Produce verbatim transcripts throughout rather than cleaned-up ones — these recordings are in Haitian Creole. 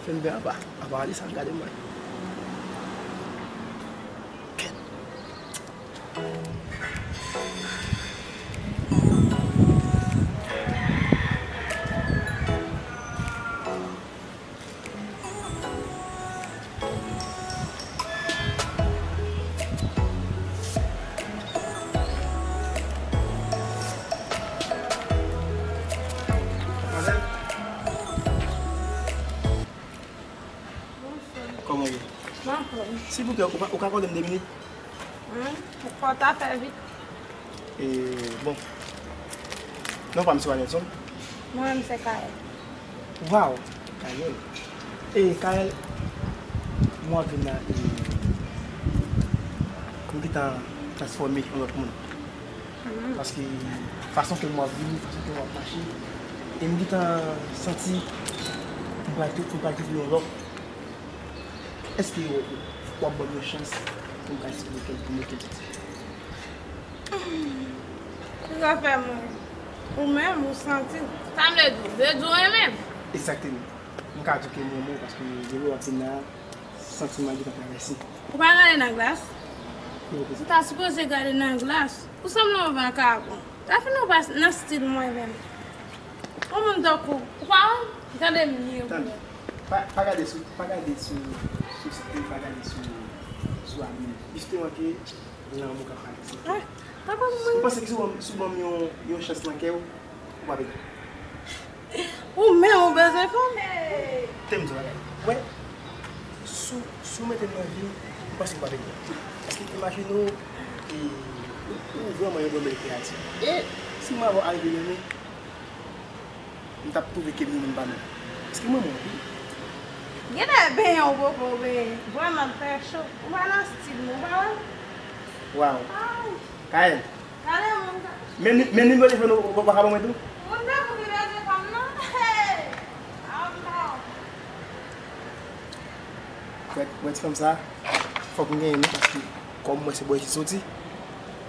Fè m fè apa, apa li sa gade mwen. Kèt. Kòman w ye? M anfòm. Silvouplè, ou ka, ou ka akòde m de minit? Hmm, ou konn ta fè vit. E, bon. Non pa m se Wanelson. Mwen menm se Kael. Waw, Kael. E, Kael, mwen vin la, e, m gentan transfòme an lòt moun. Paske fason ke m w ap viv, fason ke m w ap mache, e m gentan santi m pral tou, m pral touve yon lòt. Èske w, w ap ban m yon chans pou m ka eksplike l, pou m mete l sou ti? Sa fè mwen. Ou menm, ou santi. Sa vle di, vle di w renmen m. Egzakteman. M ka di w ke m renmen w paske depi w ap vin la, santiman gentan travèse. Ou pa gade nan glas? Ou ta sipoze gade nan glas. Ou sanble yon vakabon. Ta fin ou pa nan stil mwen menm. Yon moun tankou ou pa wè m? Gade m ye. Tande, pa, pa gade sou, pa gade sou, sou stil, pa gade sou, sou abiman. Jisteman ke lanmou k ap pale. Ah, papa mwen. Ou panse ke si w ban m, si w ban m yon, yon chans nan kè w, ou pa bezwen. Ou menm ou bezwen fanm. Tande m di w bagay. Wè, si w, si w mete m nan vi m, ou panse ou pa bezwen. Paske imajine w, e, ou, ou vrèman yon bon bèl kreyati. E si mwen avè w arive renmen, m t ap twouve ke nou menm pa menm. Paske mwen, mwen, wi. Gen de benyen ou poko benyen. Vrèman, l fè cho. Ou pa nan stil mwen, ou pa wè? Waw. Ay. Kael. Gade moun sa. Men ni-, men nimewo telefòn ou, ou pa ka ban mwen tou? Moun nan pou ki bezwen fanm nan. Hey! Anmò. Wè, wè ti fanm sa, fòk m genyen li, paske kòm mwen se bò isit soti,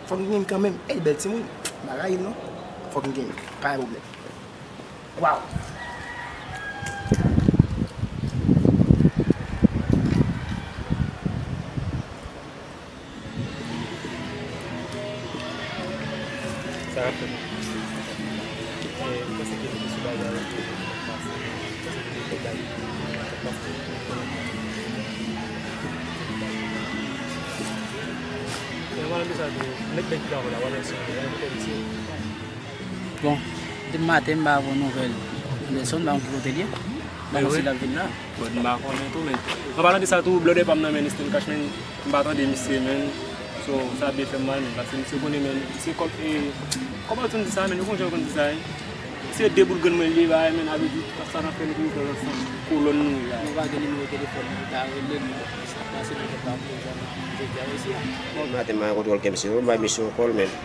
fòk m genyen li kanmenm. Ey, bèl timoun, m pa rayi l non. Fòk m genyen li, pa gen pwoblèm. Waw! Sa ap fèt. E, m panse ke nou te sou bagay yo, m panse ke nou te bagay yo. E, mwen, m sa tou, nèg, nèg ki travay la, w ap wè sou, w ap wè sou. Bon, depi maten, m pa wè nouvèl Anderson, m pa konn ki kote l ye. M pa konn si l ap vin la. Bon, m pa konnen tou, men an palan de sa tou, blòdè pa m nan men Esten Cash, men m pa tande misye, men. So, sa byen fè m mal, men, paske misye konnen, men, misye kòm, e, kòman yo konn di sa, men, yo konn jan yo konn di sa, wi. Misye de boul grenn mwen li ye, bagay, men, avè di, sa nan fè nou pou nou fè ansanm, kolòn nou, bagay. Nou pa gen nimewo telefòn, nou ta rele l, paske nou te pa prezan, nou te di a mesye a. Bon, maten, m pa gen kontwòl kè misye, non, m bay misye yon kòl, men.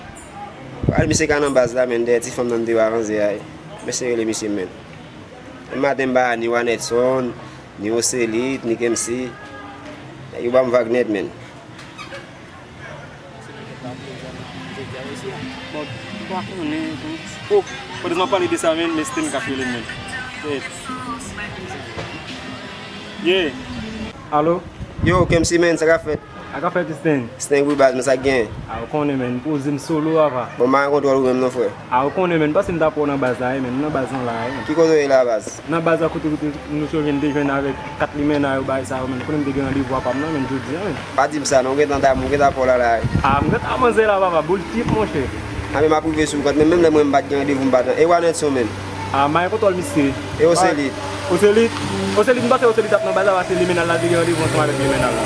Al misye ka nan baz la, men, dèyè ti fanm nan deyò a ranze a, wi. Mesye rele misye, men. Maten m pa ni Wanetson, ni Oselit, ni Kemsi. Nèg yo ban m vag nèt, men. Bon, m pa konnen tou. Oh, pandan m ap pale de sa, men, men Sten k ap rele m, men. Yeah. Alo? Yo, Kemsi, men, sa k ap fèt? Sa k ap fèt, Sten? Sten wi baz, men sa k gen? A, ou konnen, men, poze m solo, apa. Bon, m pa gen kontwòl ou menm non, frè. A, ou konnen, men, paske m t ap wè w nan baz la, men, m nan baz lan la, men. Ki kote w ye la, baz? Nan baz la kote, kote nou te jwenn, te jwenn avèk kat limena yo, bagay sa yo, men, konnen m te gen randevou a pa m nan, men, jodi a, men. Pa di m sa, non, m gentan ta, m gentan pè w la, la. A, m gentan manzè la, papa, boul tip, monchè. A, men m ap rive sou ou kanmenm, menm lè mwen m pa t gen randevou, m pa t nan. E Wanetson, men? A, m pa gen kontwòl misye. E Oselit? Oselit? Oselit, m panse Oselit ap nan baz la, paske limena l la te gen randevou ansanm avèk limena l la.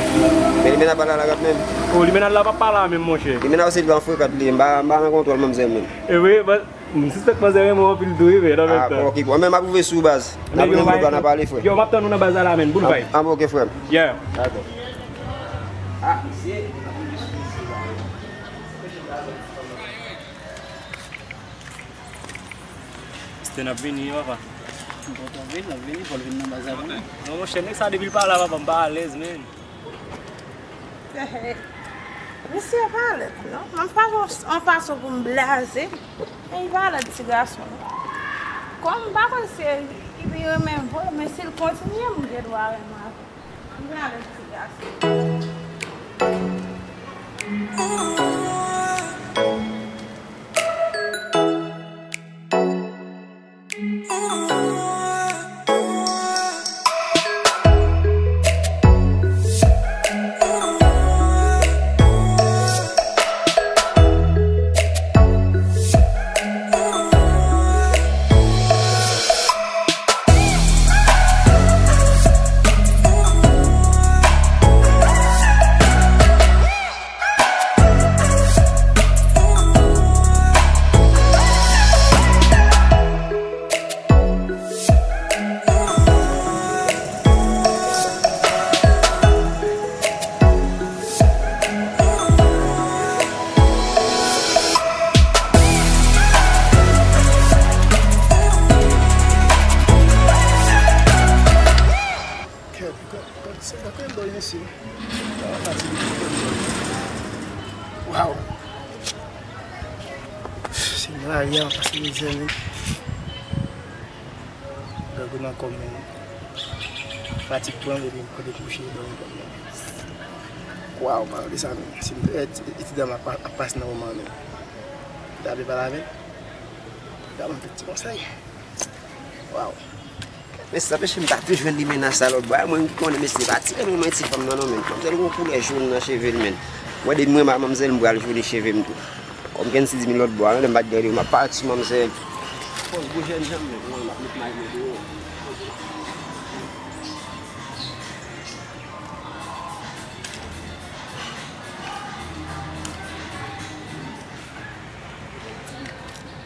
Men limena l pa la, la kanmenm? O, limena l la p ap pa la menm, monchè. Limena Oselit pa frekant li, m pa, m pa nan kontwòl manzè, men. E wi, men, m sispèk manzè renmen w anpil tou, wi, men, an menm tan. A, bon, ok, bon, men m ap rive sou ou, baz. N ap vin yon bout la, n ap pale, frè. Yo, m ap tann ou nan baz la, la, men, boul vay. A, bon, ok, frè m. Yeah. Dakò. A, misye. Sten ap vini, papa. M kontan vin, l ap vini, fò l vin nan baz la, non. Non, monchè, nèg sa depi l pa la, papa, m pa alèz, men. Misye pa lèd, non. Menm fason, yon fason pou m blaze. Men li pa lèd, ti gason. Kòm m pa konn si e Pi renmen vòlè, men si l kontinye, m gen dwa renmen avè l. M pral ale ti gason. Kèt, kèt, kèt, se pa kèt bòy mesye. Sa va fatige pou kèt bòy. Waw. Se nan lari a, pase mizè, men. Gade nan kò m, men. Fatig pran m, epi m kote kouche, dòmi kò m, men. Waw, pa de sa, men. Si m, e, e, ti dam ap, ap pase nan moman, men. Dam ap pale avè l. Dam ap fè ti konsèy. Waw. Men sa peche m pa te jwenn li mennaj sa lòt bò. Mwen ki konnen mesye pa tire men mwen ti fanm nan non men. Manmzèl gon koulè jòn nan cheve l men. Mwen depi mwen pa manmzèl m pral joni cheve m tou. Kòm gen si di m lòt bò a, lè m pa t gade yo, m ap pati manmzèl. Fòs gwo jènjan m men, mwen m ap met may mwen deyò.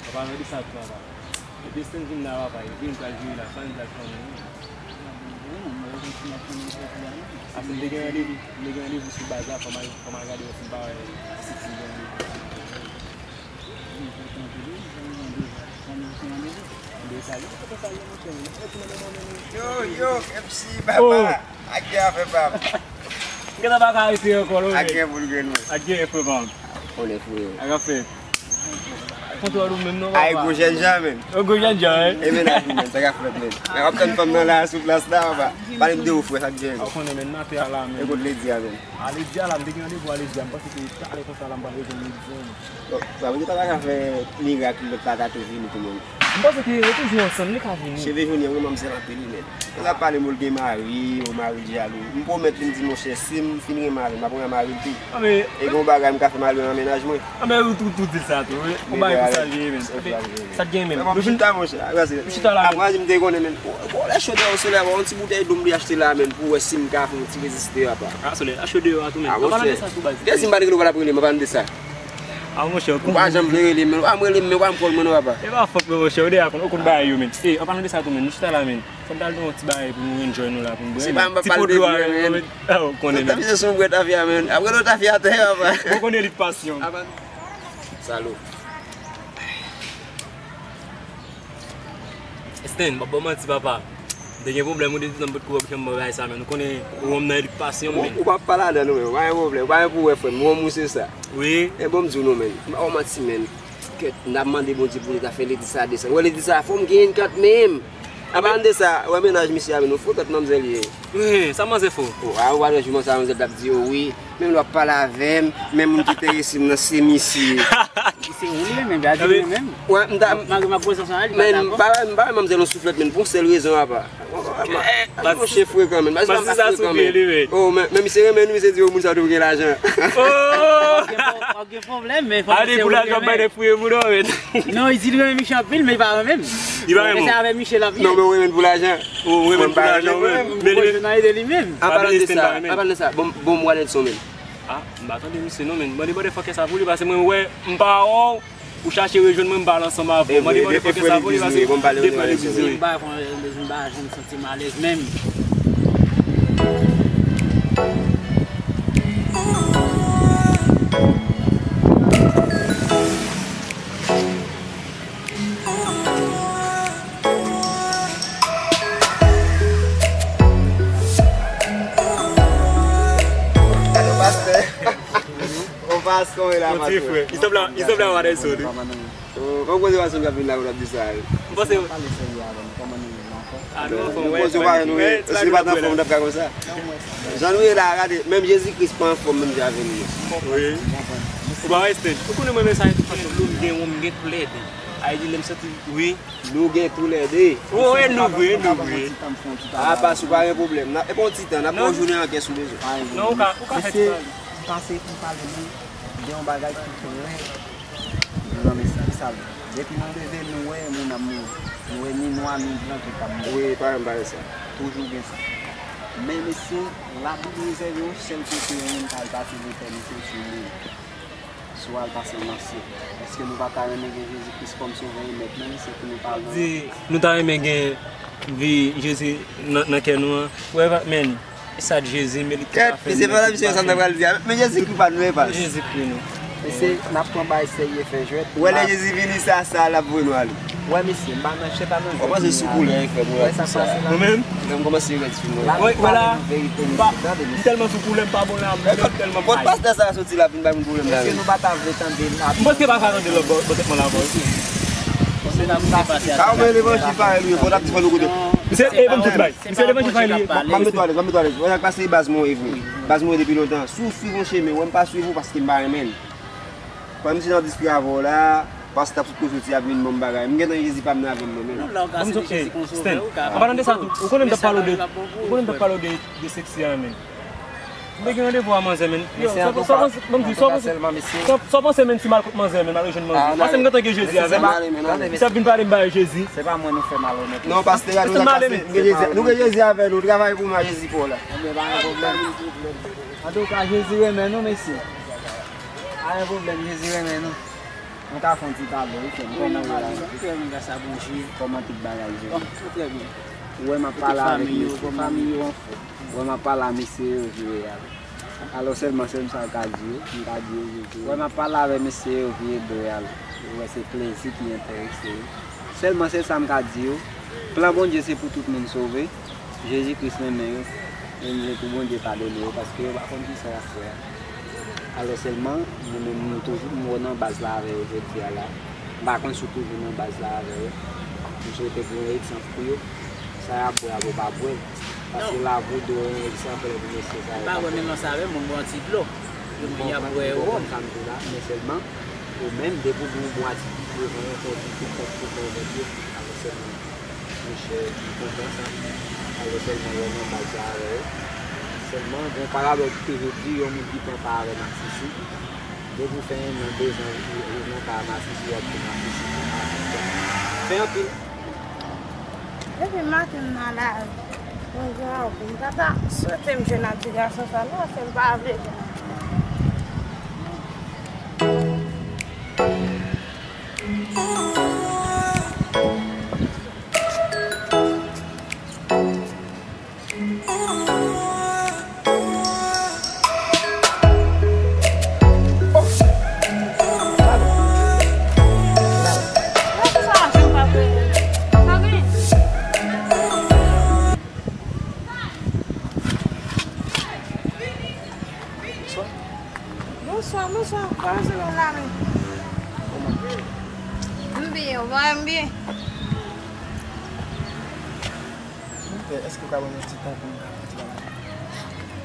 Papa, mwen di sa tou, papa. Desten vin la, papa, e vin pral jwe la, sa n pral fè menm. Ase m te gen randevou, m te gen randevou sou baz la, fò m al, fò m al gade wè si m pa wè pitit li gen randevou. Yo, yo, M C Baba. Ak gen afè pa m. Gen nan pa ka rete ankò non. Ak gen pou l gen nou. Ak gen frè pa m. Konnen frè. Ak afè. Kontwòl ou menm non papa. Ay gwo jènjan men. Ou gwo jènjan wi. E mennaj ou men, sa ka fèt men. Mwen ap tann fanm nan la sou plas la papa. Pale m de ou frè, sa k gen. Ou konnen men, m atè a la men. E kot Lady a men. A Lady a la, m te gen randevou a Lady a, m panse ke talè konsa la m pral rejwenn Lady a. Bon, sa vle di ta pa ka fè mirak lòt la ta tou vini tou menm. M panse ke yo toujou ansanm, li ka vini. Cheve jòn an, manmzèl anpil li men. Lè l ap pale m, l gen mari, o mari l jalou. M pwomèt li, m di monchè, si m fin renmen avè l, m ap renmen mari l tou. E gen yon bagay m ka fè mari l nan mennaj mwen. Anben ou tou, tou di l sa tou wi. Yon bagay konsa l ye men. Sa t gen men. Bon, m chita monchè. M chita la men. Apre di m te konnen men. Bon, lè cho deyò solèy, yon ti boutèy dlo m vle achte la men pou wè si m ka fè yon ti reziste apa. A solèy, a cho deyò a tou men. An palan de sa tou baz. Depi si m pa t rele w, w pa t ap rele m, an palan de sa. A monchè, ou pa janm vle rele m men, ou pa m rele m men, ou pa m call mwen non papa. E pa fòt mwen monchè, ou deja konn, ou konn bagay yo men. E, an palan de sa tou men, nou chita la men. Fò n t al nan yon ti bagay pou nou enjoy nou la, pou n bwè ti po dlo avè nou men. A, ou konnen men. Tafya se yon bwè tafya men. Apre nou tafya atè papa. Ou konnen li t pasyon. Salop. Sten, m ap ba w manti papa. M te gen pwoblèm wi, depi tan m pot kou wòb chanm bagay sa men. Ou konnen wonm nan edikasyon men. Ou pa pale ladan non men, ou pa gen pwoblèm, ou pa gen pou wè frè m, wonm ou se sa. Wi. E bon m di w non men, m pa ba w manti men. Kèt, n ap mande Bondye pou li ta fè Lady sa desann. Wè Lady sa fò m genyen kant menm. An palan de sa, wè mennaj misye a men, ou fou tèt manmzèl ye. Wi, sa manzè fò. O, a ou pa wè jouman sa manzè t ap di yo wi. Menm lè w ap pale avè m, men moun ki enterese m nan se misye. Se ou li renmen, gade li renmen m. Wè, m ta. Malgre m ap poze sa, li pa dakò. Men m pa, m pa renmen manmzèl yon souflèt, men pou yon sèl rezon apa. Monchè frekan, men. Mas se sa sou pye li, men. O, men, men misye renmen nou, misye di yo moun sa tou gen lajan. O! W ap gen pwoblèm, men fò misye ou li renmen. Non, li di li renmen misye anpil, men li pa renmen m. Li pa renmen w. Se avè misye l ap ye. Non, men ou renmen l pou lajan. Ou renmen l pou lajan, ou renmen l. Men li renmen. An palan de sa, an palan de sa, bon, bon, m wè Nelson menm. A, m pa tande misye non, men. Mande, mande fòkè sa pou li, paske mwen wè, m pa wè w, ou chache rejwenn mwen, m pale ansanm avè w. Mande, mande fòkè sa pou li, paske de frè legliz, wi. M pa fè legliz, m pa janm santi m alèz menm. Gade pastè. O pastè, w la, pastè. Ti frè. Li sanble, li sanble a Wadelson, wi. O, kòm kote pastè k ap vin la, w ap di sa, wi. M panse. Pale serye avè m, kòman nou ye la? Ah, nou anfòm, nou poze yo pa nou, si yo pa t anfòm, nou t ap ka konsa. Jan nou ye la, gade, menm Jezi Kris pa anfòm menm jan avè nou. Wi. Ou pa wè, Sten? Ou konnen mwen menm sa, tout fason, dlo m gen, wonm m gen, tou lè de. A, e di, lè m santi, wi. Nou gen tou lè de. Wi, nou vre, nou vre. A, pa sou, pa gen pwoblèm. N ap, e pa yon ti tan, n ap pran jounen an kè sou bezwen. Non, ou ka, ou ka fè ti tan. Mesye, m pase pou m pale nou de yon bagay ki trè Mezanmi, se ki sa l ye? Depi nou leve, nou wè moun ap mouri. Nou wè ni nwa, ni blan ki ap mouri. Wi, pa janm pale sa. Toujou gen sa. Men mesye, Labib rezève yon sèl kote yon moun ka al pase letènite, se sou moun. Si w al pase nan syèl. Èske nou pa ta renmen gen Jezi Kris kòm Sovè e Mèt nou? Se pou nou pa... Di, nou ta renmen gen vi Jezi nan, nan kè nou an. Wè, men, Sa Jezi, men li te ka fè. Kèt, misye pa la, misye sa nan pral di a. Men Jezikri pa nou, e pa. Jezikri nou. Mesye, n ap pran bagay serye, fè jwèt. Ou wè lè Jezi vini, se a sa l ap voye nou ale. Wè, mesye, m pa nan, se pa nan jwèt. Kòmanse sou koulè, frè, m wè sa. Mwen menm? Frè m kòmanse rèd sou mwen. Wè, wè la. M tèlman sou koulè, m pa bon la, m tèlman. Kot pastè sa a soti la, vin bay moun pwoblèm la. Èske nou pa ta vle tande la? M prèske pa ka tande lòt bò, bò tèt mwen la, bò. Sa ou men levanjil parèy li, fò n ap di fò nou koute. Misye, e, ban m tout bay. Misye levanjil pa li ye. M ap met ou alèz, m ap met ou alèz. Wè, sa k pase, baz mwen, e vre. Baz mwen depi lontan. Si w swiv yon chemen, wè m pa swiv ou paske m pa renmen l. Pandan misye nan distri avè w la, pastè ap sot kote w soti ap vin ban m bagay. M gentan Jezi pa m nan avè m mwen menm. Non, lè w ka sèvi Jezi kon sovè, ou ka. Anpalan de sa tou, ou konnen m t ap pale w de, ou konnen m t ap pale w de, de seksi a menm. M te gen randevou a manzè, men. Yo, sa, sa, sa, ban m di, sa w panse, sa, sa w panse, men, si m al kot manzè, men, m al rejwenn manzè. Paske m gentan gen Jezi avè m. Misye ap vin pale m bagay Jezi. Se pa mwen nou fè malonèt. Non, pastè, nou gen Jezi, nou gen Jezi avè nou. Travay pou mwen, Jezi pou w la. Ebyen, pa gen pwoblèm. Antouka, Jezi renmen nou, mesye. Pa gen pwoblèm, Jezi renmen nou. Nou ka fè yon ti pale, wi, frè m. Kòman w ye la? Trè byen, gras a Bondye. Kòman tout bagay, Jezi? Bon, trè byen. Ou wè m ap pale avèk mesye, fanmi yo anfòm. Ou wè m ap pale a mesye yo vire al. Alò sèlman, sèl sa m ka di yo, m ka di yo, yo vire. Ou wè m ap pale avèk mesye yo vire do yo al. Ou wè se plezi ki enterese yo. Sèlman sèl sa m ka di yo, plan Bondye se pou tout moun sove. Jezi Kris renmen yo, e m vle pou Bondye padone yo, paske yo pa konn kisa y ap fè a. Alò sèlman, mwen menm, m toujou, m wè nan baz la avè yo jodi a la. M pa konn si w toujou nan baz la avè yo. M swete pou yon egzanp pou yo. Sa y ap bwè a, yo pa bwè l. Paske lavi w dwe yon egzanp pou mesye sa yo. M pa bwè menm ansanm avè m, mwen m bwè yon ti dlo. Yo menm y ap bwè yo. Ou konprann sa m di w la, men sèlman, ou menm, depi w gen yon bon atitid devan yo, fò w di tout kont, tout bon avèk yo. Alò sèlman. Monchè, m kontan sa. Alò sèlman, wè nan baz la avè yo. Sèlman, gen yon pawòl ki te di, yon moun ki pran pa avè masisi. Depi w fè yon an, dezan, ou nan ka masisi, w ap di masisi pou masisi. Fè anpil. Depi maten m nan lari, yon gran wòb, m ta ta swete m jwenn ak ti gason sa, non, se m pa vle. Bonswa. Bonswa, bonswa. Kòman se nou la menm? Kòman? M byen, ou pa wè m byen? Silvouplè, èske w ka ban m yon ti tan pou m ka pran ti bagay?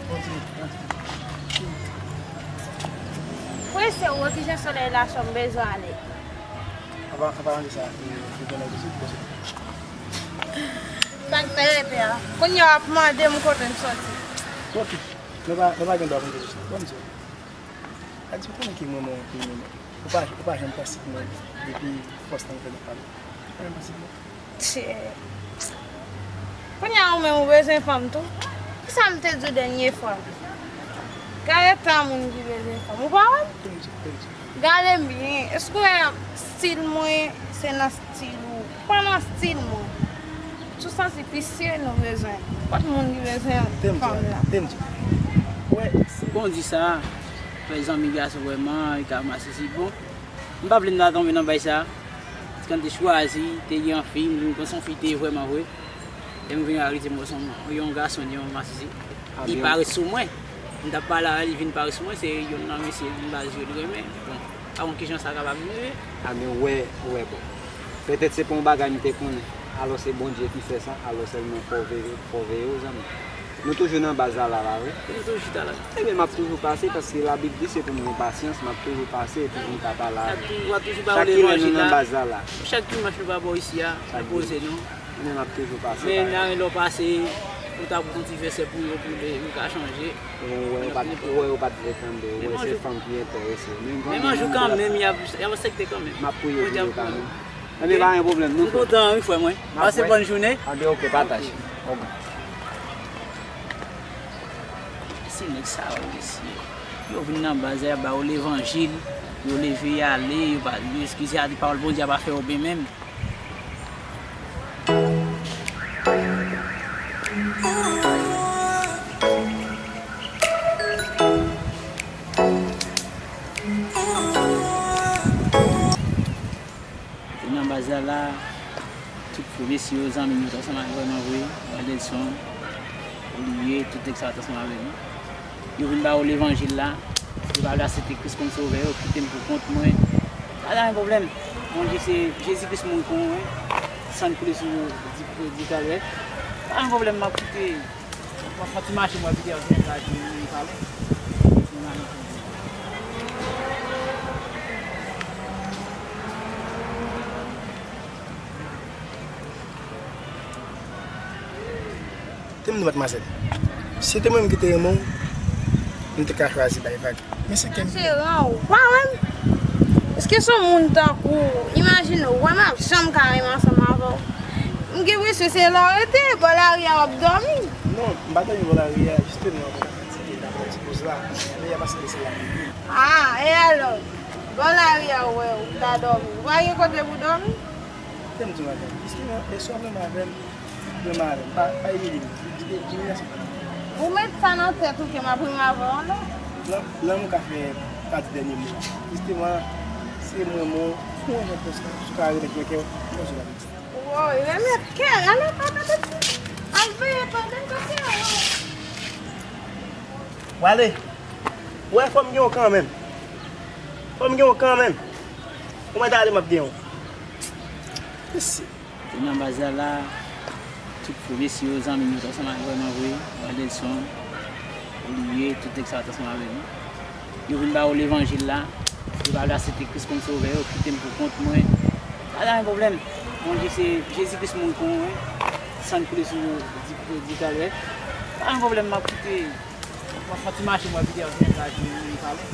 Yon ti, yon ti. Prese w, kijan solèy la cho, m bezwen ale. Anpalan, anpalan de sa, e, ou gen lè vizit, ou bezwen. Sa k te rete a? Kounye a w ap mande m kote m soti. Ok. Nou pa, nou pa gen dwa konn kote w soti. Ban m di w. Adye, ou konnen ki moun ou, ki moun ou. Ou pa, ou pa janm pansib mwen depi fòs lan fè nou pale. Ou pa janm pansib mwen. Tchè. Kounye a ou menm ou bezwen fanm tou? Kisa m te di w dènye fwa? Gade tan moun ki bezwen fanm. Ou pa wè m? Gade m byen. Èske w wè stil mwen se nan stil ou? Pa nan stil mwen. Ou santi pi serye nou bezwen. Kot moun ki bezwen fanm nan? Te m di w. Wè, se... Kon di sa, fè zanmi gason vrèman, li ka masisi bon. M pa vle n ta tonbe nan bay sa. Paske m te chwazi, te gen yon fi, m vin konn se yon fi te ye vrèman vre. E m vin arete m wè se yon, yon gason, yon masisi. Li parèt sou mwen. M t ap pale avè l, li vin parèt sou mwen, se youn nan mesye m baz yo li renmen. Bon, pa konn kijan sa kapab rive. A men wè, wè bon. Petèt se pa yon bagay m te konnen. Alò se Bondye ki fè sa, alò sèlman fò w veye, fò w veye w zanmi. Nou toujou nan baz la la, pa vre? Nou toujou chita la. Ebyen, m ap toujou pase, paske Labib di se pou m gen pasyans, m ap toujou pase, epi pou m ka pale avè w. Chak dimanch, nou nan baz la la. Chak dimanch, nou pa bò isi a, nou poze nou. Ebyen, m ap toujou pase, pa vre? Men, nan lè w pase, ou ta pran ti vèsè pou yo, pou yo ka chanje. Ou wè, yo pa t, ou wè, yo pa t vle tande, ou wè, se fanm ki enterese. Men manjou kanmenm, y ap, y ap aksepte kanmenm. M ap priye pou yo kanmenm. Ebyen, pa gen pwoblèm, non, frè. M kontan, wi, frè mwen. Pase bòn jounen. Anben, oke, pa tache. Oke. Se nèg sa yo, mesye. Yo vin nan baz la, y ap ba yo levanjil, yo leve, y ale, yo pa, yo eskize a di pawòl Bondye a pa fè yo byen menm. Yo nan baz la la, tout frè mesye yo, zanmi m yo t ansanm avè m vre, Adelson, Olivier, tout nèg sa yo t ansanm avè m. Yo vin ba yo levanjil la, yo pa vle aksepte Kris kòm sovè yo, kite m pou kont mwen. Pa gen pwoblèm. Bondye se Jezi Kris mouri pou mwen. San l koule sou di, di Kalvè. Pa gen pwoblèm, m ap kite. M ap fè ti mache, m ap kite avèk nèg la di m pale. Tande m di, madmwazèl, si se te mwen menm ki te renmen w, m te ka chwazi bay vag. Men se kè m. Se ran w pa wè m? Èske se yon moun tankou w? Imajine w, wè m ap janm ka renmen ansanm avè w. M gen enpresyon se la w rete, bò lari a w ap dòmi. Non, m pa dòmi bò lari a, jisteman, mwen ta fatige, ta pran ti poz la. Men y a pase se la. Ah, e alò? Bò lari a w wè w ta dòmi. Ou pa gen kote pou dòmi? Tande m di w, madanm, jisteman, e swa menm avè m, menm avè m, pa, pa imilye m. Imilye, imilye, se pa. Ou met sa nan tèt ou ke m ap renmen avè w ankò? Lan-, lanmou ka fè pati dènye mo a. Jisteman, se mwen, mwen, mwen, mwen, konsa, sou ka remèt mwen kè w, mwen, sou la. Woy, remèt kè, ale pa tande ti. Al veye pandan kote a, woy. W ale. Ou wè, fò m gen w kanmenm. Fò m gen w kanmenm. Ou mèt ale, m ap gen w. Mesye. Yo nan baz la la, tout frè mesye yo, zanmi m yo t ansanm avè m vre, Adelson, Olivier, tout nèg sa yo t ansanm avè m. Yo vin ba yo levanjil la, yo pa vle aksepte Kris kòm sovè yo, kite m pou kont mwen. Pa gen pwoblèm. Bondye se Jezi Kris mouri pou mwen. San l koule sou di, di Kalvè. Pa gen pwoblèm, m ap kite. M ap fè ti mache, m ap kite avèk nèg la di m pale.